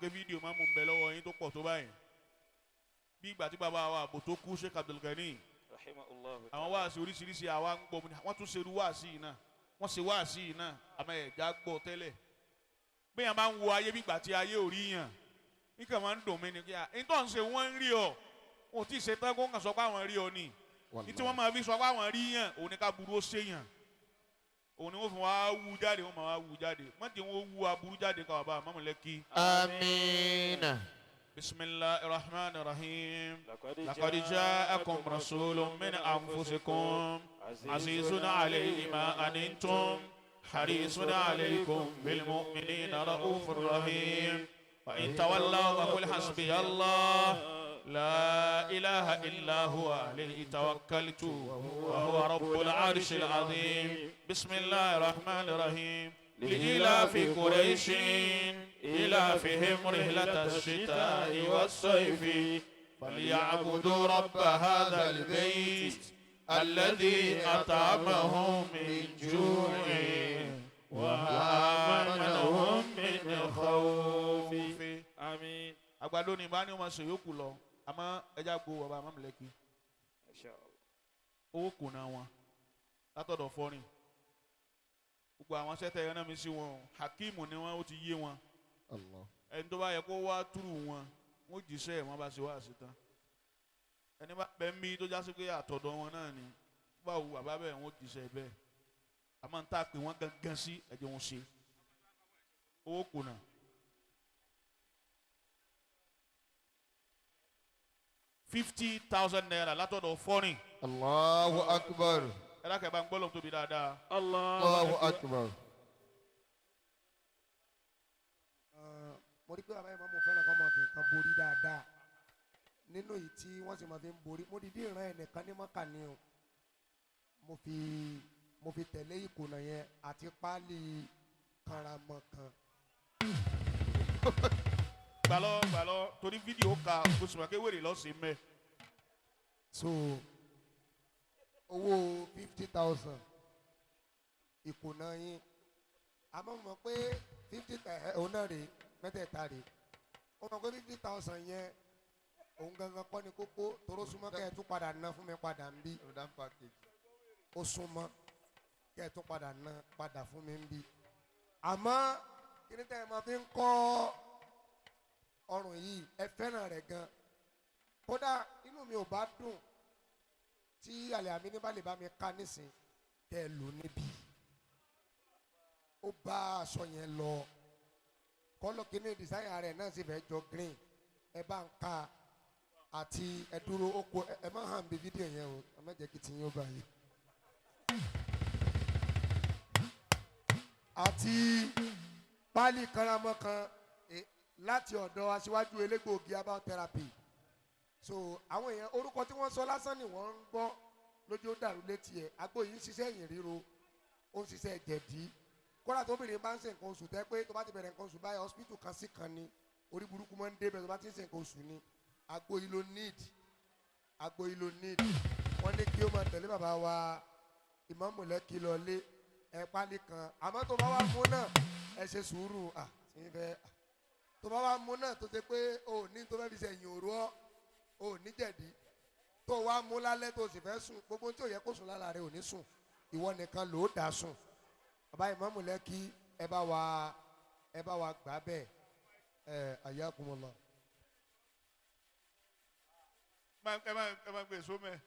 Pé fídíò máa ń mú un bẹ lọ́wọ́ yín tó pọ̀ tó báyìí. Bí ìgbà tí bàbá wa àbò tó kú, Sheikh Abdulgani, àwọn wáàsí oríṣiríṣi àwa ń gbọ́, wọ́n tún ṣerú wáàsí yìí náà, wọ́n ṣe wáàsí yìí náà, àmọ́ ẹ̀já gbọ́ tẹ́lẹ̀. Bẹ́ẹ̀ máa ń wo ayé bí ìgbà tí ayé ò rí yàn, nǹkan máa ń dùn mí ni kí a ní tó ń ṣe wọ́n ń rí ọ, wọn ò tí ì ṣe tán kó kàn sọ pé àwọn rí ọ ni. Ní tí wọ́n máa fi sọ pé àwọn rí yàn, òun ni ká burú ó ṣe yàn, òun ni wọ́n fi wá wú jáde, wọ́n máa wá wú jáde, wọ́n ti wọ́n wú aburú jáde káwọn bá Mọ́mọ́lẹ́kì. Amiina. Bismillahir rahmanir rahim. Laqad ja'akum rasulun min anfusikum azizun alayhi ma anittum harisun alaykum bil mu'minina ra'ufur rahim. Wa in tawallaw faqul hasbiya Allah la ilaha illa huwa alayhi tawakkaltu wa huwa rabbul arshil azim. Bismillahir rahmanir rahim. لإلاف قريش إلافهم رحلة الشتاء والصيف فليعبدوا رب هذا البيت الذي أطعمهم من جوع وآمنهم من خوف. Àmín. Àgbàdo ni bá ní wọn ṣe yòókù lọ, àmọ́ ẹja gbó bàbá Mọ́mọ́lẹ́kì. Owó kò ná wọn látọ̀dọ̀ fọ́rin gbogbo àwọn sẹ́tẹ̀ ẹ̀rọ náà mi sí wọn o, hakeem ni wọn, ó ti yé wọn. Ẹni tó bá yẹ kó wá túrú wọn, wọn jíṣẹ́ wọn bá ṣe wá sí tán. Ẹni bá bẹ́ẹ̀ mí tó jásí pé àtọ̀dọ̀ wọn náà ni bá wù bàbá bẹ́ẹ̀, wọn jíṣẹ́ bẹ́ẹ̀. Àmọ́ n ta pé wọ́n gangan sí ẹ̀jẹ̀ wọn ṣe owó kùnà. ₦50,000 látọ̀dọ̀ fọ́rin. Allahu akbar. Ẹ dákẹ́ bá ń gbọ́ lóhun tóbi dáadáa. Allahu akbar. Mo rí pé bàbá yìí máa mú fẹ́ràn kọ́ máa fi nǹkan borí dáadáa nínú èyí tí wọ́n sì máa fi ń borí. Mo dìde ìran ẹnìkan ní mọ́kà ni o, mo fi tẹ̀lé ìkùnà yẹn àti páálí karamọ́ kan. Gbalọ́ gbalọ́ torí fídíò ka oṣù màkè wèrè lọ́sìn mẹ́. So owó 50,000 ìkùnà yín, àmọ́ mo mọ̀ pé 50 òun náà rèé, mẹ́tẹ̀ẹ̀ta rèé. Ó mọ̀ pé 50,000 yẹn òun gangan kọ́ ni kókó, toró súnmọ́ kẹ́ ẹ tún padà ná fún mi padà ń bí. Ó súnmọ́ kẹ́ ẹ tún padà ná padà fún mi ń bí. Àmọ́ kí ni tẹ́ ẹ máa fi ń kọ́ ọrùn yìí, ẹ fẹ́ràn rẹ̀ gan. Kódà inú mi ò bá dùn tí àlẹ́ àmì ní bá lè bá mi ká nísìn kẹ́ ẹ lò níbí. Ó bá aṣọ yẹn lọ, kọ́lọ̀ kínní design rẹ̀ náà sì fẹ́ jọ green. Ẹ bá ń ka àti ẹ dúró ó kó ẹ má hàn bí fídíò yẹn o, ẹ má jẹ́ kí tiyín ó bá yìí. Àti páálí karamọ́ kan láti ọ̀dọ̀ aṣíwájú elégbòogi herbal therapy. So àwọn èèyàn orúkọ tí wọ́n sọ lásán ni wọ́n ń gbọ́ lójú ó dàrú létí ẹ̀. Agbo yìí ń ṣiṣẹ́ ẹ̀yìn ríro, ó ń ṣiṣẹ́ jẹ̀dí. Kódà tóbìnrin bá ń ṣe nǹkan oṣù tẹ́ pé tó bá ti bẹ̀rẹ̀ nǹkan oṣù báyìí, hospital kan sí kan ni orí burúkú máa ń débẹ̀ tó bá ti ń ṣe nǹkan oṣù ni. Agbo yìí ló need, agbo yìí ló need. Wọ́n ní kí ó máa tẹ̀lé bàbá wa Ìmáàmù Lẹ́kì lọlé ẹ pálí kan. Àmọ́ tó bá wá mú náà ẹ ṣe sùúrù, à ṣe ń fẹ́ tó bá wá mú náà tó ṣe pé o ní tó fẹ́ fi ṣe ẹ̀yìn òru ọ́, o ní jẹ̀dí tó wá mú lálẹ́ tó sì fẹ́ sùn, gbogbo tí ò yẹ kó sùn lára rẹ ò ní sùn, ìwọ nìkan ló dá sùn. Bàbá Ìmáàmù Lẹ́kì ẹ bá wa gbà bẹ́ẹ̀ ẹ ayakumullah. Ẹ má gbé èso mẹ́.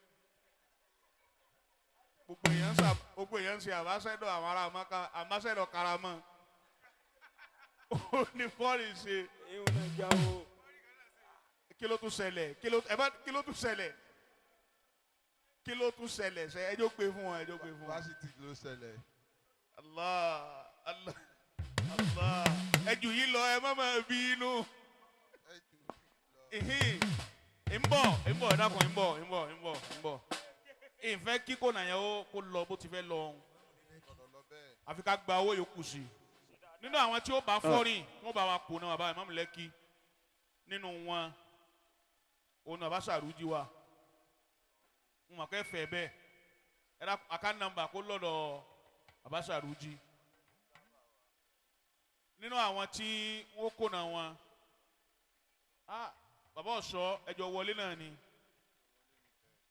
Gbogbo èèyàn ń ṣe àmbásẹ́dọ̀ àwọn ará Maka, àmbásẹ́dọ̀ karamọ́. Ó ní fọ́ọ̀rì ṣe. Kí ló tún ṣẹlẹ̀? Kí ló tún ṣẹlẹ̀? Kí ló tún ṣẹlẹ̀? Ṣe ẹjọ́ pé fún wọn, ẹjọ́ pé fún wọn. Fásitì ló ṣẹlẹ̀. Allah Allah Allah. Ẹjù yìí lọ, ẹ má máa bí inú. Ń bọ̀ ẹ dákun, ń bọ̀. Ìfẹ́ kíkó nàyẹn ó kó lọ bó ti fẹ́ lọ ọ̀hún. Àfi ká gba owó yòókù sí i. Nínú àwọn tí ó bá fọ́rìn, tí wọ́n bá wa kó náà bàbá Ìmáàmù Lẹ́kì nínú wọn, òun náà bá ṣàrújí wa. Mo mọ̀ kẹ́ fẹ́ bẹ́ẹ̀. Ẹ dá account number kó lọ́dọ̀ bàbá ṣàrújí. Nínú àwọn tí wọ́n kó náà wọn, Ah, bàbá ọ̀ṣọ́, ẹjọ́ wọlé náà ni.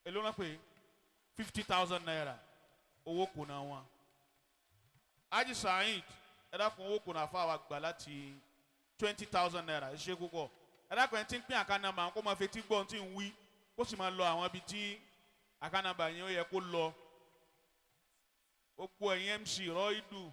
Èló náà pé? ₦50,000, owó kò náà wọn. Haji Saheed, ẹ dákun, owó kò náà fáwọn àgbà láti ₦20,000. Ẹ ṣe púpọ̀. Ẹ dákun, ẹ ti ń pín account number, kó máa fetí gbọ́ ohun tí ń wí, kó sì máa lọ àwọn ibi tí account number yẹn ó yẹ kó lọ. Gbogbo ẹ̀yin MC rọ́ìdù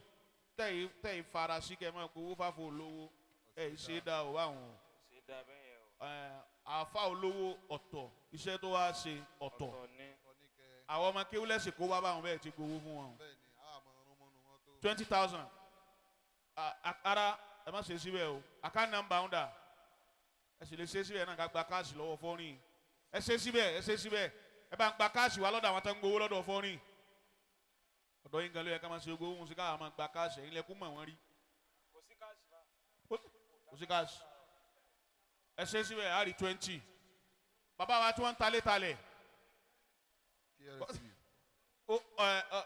tẹ̀yí fara sí kẹ́ ẹ máa gbowó fáfo olówó, ẹ̀ ṣe é dá o báwọn. Ṣe dá bẹ́ẹ̀ yẹn o. Ẹ̀, àáfà olówó ọ̀tọ̀, iṣẹ́ tó wá ṣe ọ̀tọ̀. Ọ̀tọ̀ ni. Oníkẹ́. Àwọn ọmọ kéwúlẹ̀sì kó wá báwọn bẹ́ẹ̀ ti gbowó fún wọn. Bẹ́ẹ̀ ni, a máa rún mọ́nu wọn tó. 20,000 ara, ẹ má ṣe síbẹ̀ o. Account number ń dà? Ẹ sì lè ṣe síbẹ̀ náà, ká gba cash lọ́wọ́ fọ́nrín. Ẹ ṣe síbẹ̀, ẹ ṣe síbẹ̀. Ẹ bá ń gba cash wá lọ́dọ̀ àwọn tó ń gbowó lọ́dọ̀ fọ́nrín. Ọ̀dọ̀ yín gan ló yẹ ká máa ṣe gbowó wọn sí, káwọn máa gba cash. Ẹ̀yin lẹ́kún mọ̀ wọ́n rí. Kò sí cash bá. Kò sí cash. Ẹ ṣe síbẹ̀, á rí 20. Bàbá wa tí wọ́n ń talé talẹ̀. KRC. Ó ẹ ẹ.